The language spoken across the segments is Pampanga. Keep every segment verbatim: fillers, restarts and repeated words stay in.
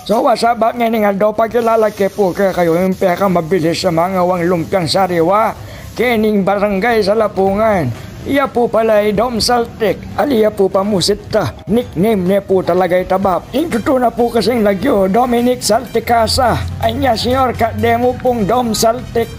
So, what's up, Bap? Ngening aldo, pakilala ke pu kekayu ing pekamabilis a mangawang lumpiang sariwa kening Barangay Salapungan. Iya pu pala i Dom Saltik, alias pu Pamusit ta. Nickname ne pu talaga ita, Bap. Ing tutu na pu kasing lagyu, Dominic Saltikasa. Anya, senyor, kademu pung Dom Saltik.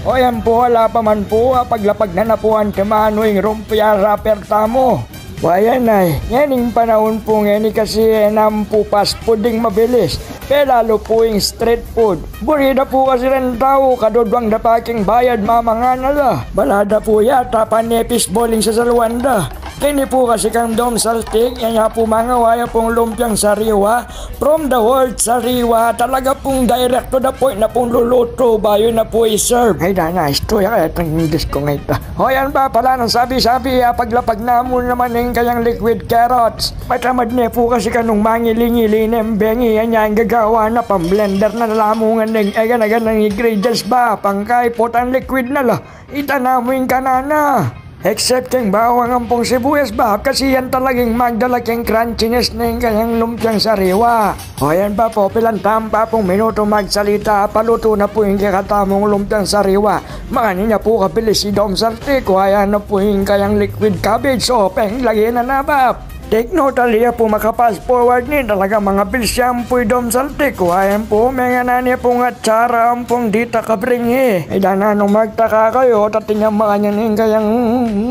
O yan pu, ala pa man pu, apaglapag na na pu antimanu ing lumpia wrapper tamu. Wa yan ay, ngening panaun pu ngeni kasi e na mu pu fast food ing mabilis, pelalu pu ing street food. Buri da pu kasi reng tau, kaduduang da pa king bayad, mamangan na la. Bala da pu yata pane fishball ing sasaluan da. Keni pu kasi kang Dom Saltik, yan ya pu mangawa ya pung lumpiang sariwa, from the word sariwa, talaga pung direct to the point na pung lulutu bayu na pu i-serve. Ay, dana, istorya kaya itang English ku ngeni. O yan, Bap, ala nang sabi-sabi, apaglapag na mu naman ing kayang liquid carrots. Matamad ne pu kasi kanung mangili-ngili neng bengi, yan ya ing gagawan na, pam-blender na la mu ngan ing e gana-ganang ingredients, Bap, pangkaiputan liquid na la. Ita na mu ing kanana. Except keng bawang ampong sibuyas, Bap, kasi yan talagang magdala keng crunchiness ning kayang lumpiang sariwa. O yan, Bap, o, pilan tampa pung minutu magsalita, palutu na pu ing kekatamung lumpiang sariwa. Makanyan ya pu kabilis i Dom Saltik, wa yan na pu ing kayang liquid cabbage, o, peng lagyan na na, Bap. Take note, ali ya pu maka-fast forward ne, talaga mangabilis ya pu i Dom Saltik, wa yan pu, menganan ya pung atsara ampong ditak a bring he. Ay, dana, nung magtaka kayu, atin yang makanyan ing kayang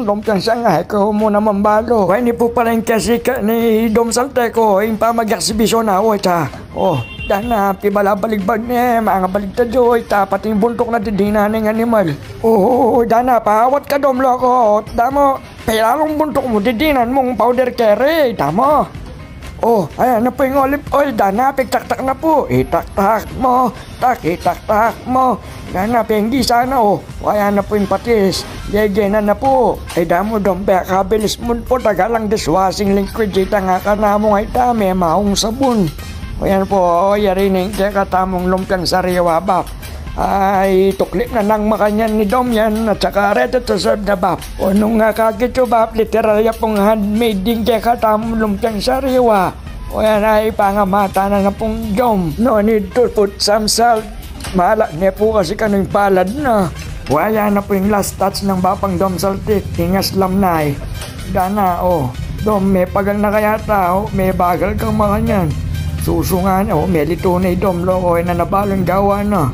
lumpiang sangay, kayu mu naman balu. Wa, ini pu pala ing kasikat ni Dom Saltik, o, ing pamag-exhibition na, o, ita. O, dana, pibalabaligtad ne, mangabaligtad yu, ita, pati ing buntuk na didinan ning animal. O, dana, paawat ka, Dom, loko, damo. Pelalung buntuk mu, didinan mung powder keri, ita mu. O, ayan na pu ing olive oil, dana, pigtaktak na pu. Itaktak mu, tak, itaktak mu. Dana, penggisa na, o. Ayan na pu ing patis. Gege na na pu. Ay, damu, Dom, pekabilis mu pu, tagalang dishwashing liquid ita, ngana mu, ay, dame, maung sabun. O yan pu, o, yari ne ing kekatamung lumpiang sariwa, Bap. Ay, tuklip na nang makanyan ni Dom yan, at saka ready to serve na, Bap. O, nung akakit yu, Bap, literal ya pung handmade ing kekatamung lumpiang sariwa. O yan ay, pangamatan na na pung Dom. No need to put some salt. Maala ne pu kasi kanu ing palad na. Wa, yan na pu ing last touch nang Bapang Dom Saltik, ing aslam na, e. Dana, o. Dom, mepagal na ka yata, o, mebagal kang makanyan. Susungan, o, melitu ne i Dom, loko, e na nabalu ing gawa na.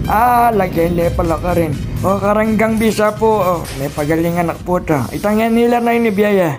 A, lage ne pala karin. O, karenggang bisa pu, o, mepagal ing anak pu ta. Itang yan, ilan na ini, biaya?